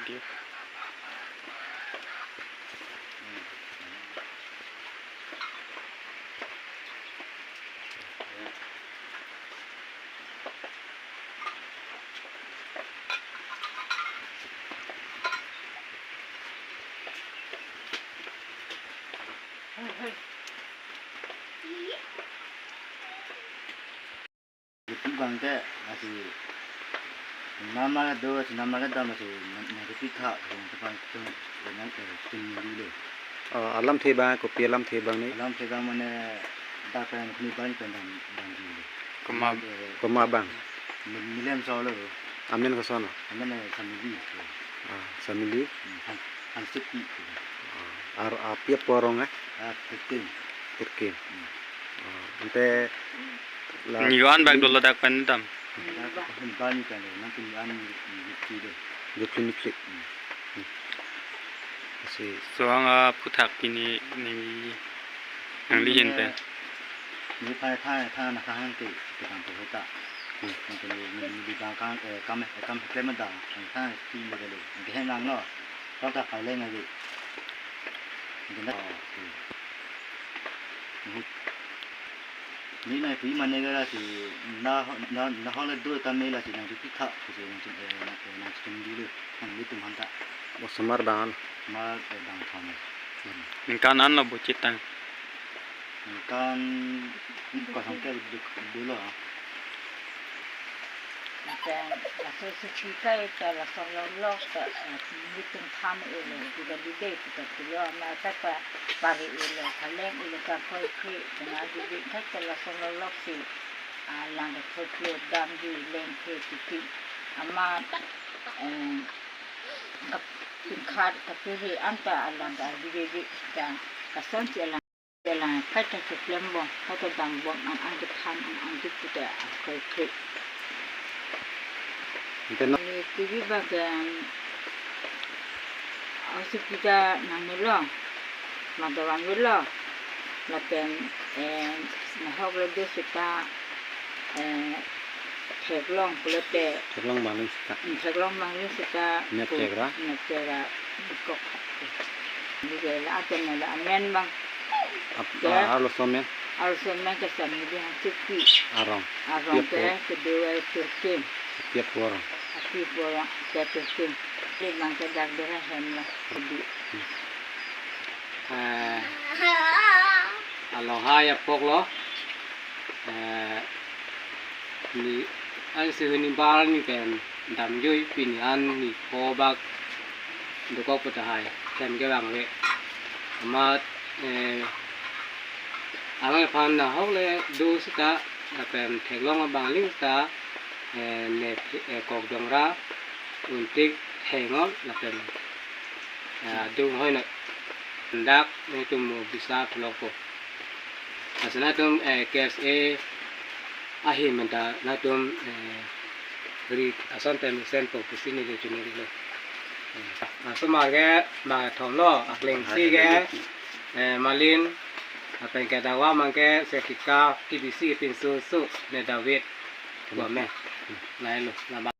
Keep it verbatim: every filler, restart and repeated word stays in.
Itu bang te masih nama do, si nama kedam masih nanti kita yang depan tu dengan eh tinggi dulu. Oh, alamthe abang, kopi alamthe abang ni? Alamthe abang mane dak pen kuni bang pen dam dam dulu. Komat, eh, komat abang? Mil-, Milem Solo. Amen koson? Amen eh Samili. Ah, Samili. Hmm, Han, Hansepi. Ah, ar api apo arong eh? Ah, Tirkim. Tirkim. Hmm. Ah, ante la ni-an bak dolo dak pen dam. Dak pen bang pen nanti ni-an ni-, ni-, ni-, ni-, Jepli niplik. Hmm. Hmm. Asi. So-ang aphuthak pini nangli, nangli ahin pen. Ni pha tha tha na khang te te kang phuta. Hmm. Ni ni ni bang kang eh kam eh kam klem da kang tha ti mo dalo. Ni hen lang no. Kau ta phai le ngai. Ni na. Ni na pi mane ga lasi na na na hole do ta me lasi nang jupi tha kusi nang chun eh nang chun dulu nanglitum aphan ta. Osomar dan. Mar eh dang tham. Ningkan an lo buchit tang. Ningkan ko sangke du dulo. Lapen laso suki kai ta lason lolok ta eh, nelitum tham elo, pida bide kita pulo ama ta pa pari elo, kaleng elo, kakhoi kri, kena bide kai ta lason lolok si, ah, lang kakhoi kri, dam di leng kri titi. Ama, eh, kap-, pingkhat kapiri anta alang ka bide di ta, kason si alang. Jalan kaita keklem bom, kaita dam bom, an an kethan, an an keputa akhoi kri. Ante no. Ni T V bag, em, ausi kita nang melo, madawan melo, lapen, em, nahok le do sita, eh, theklong pulote. Theklong bangling sita. Hmm, theklong bangling sita. Nep pu-, thek ra. Nep thek ra. Kok. Ni ke la aten la amen bang. Ap-, ke. Ah, arloso amen. Arloso amen ke Samili Hansepi. Arong. Arong. Api apo. Ke kedua Tirkim. Api apo arong. Api apo arong ke Tirkim. Ni bang ke dak dera hem la. Kedi. Hmm. Eh, aloha ya pok lo. Eh, ni an si huni bar ni pen damjui pini an ni ko bak dokok puta hai kem ke bang ve. Amat, eh, alang aphan nahok le do sita lapen theklong abangling sita, eh, ne, eh, kok dong ra untik hengol lapen, eh, dung hoi na dak netum bisa thlok po. Lasi netum, eh, K S A ahin menta netum, eh, ri ason pen mesen po pusi neli chuniri lo. Eh, laso ma ke ma thom lo, akleng si ke, eh, Malin, lapen ke dawa ma ke Setika, K B C pinso so ne David. Wa me. Nai lo, na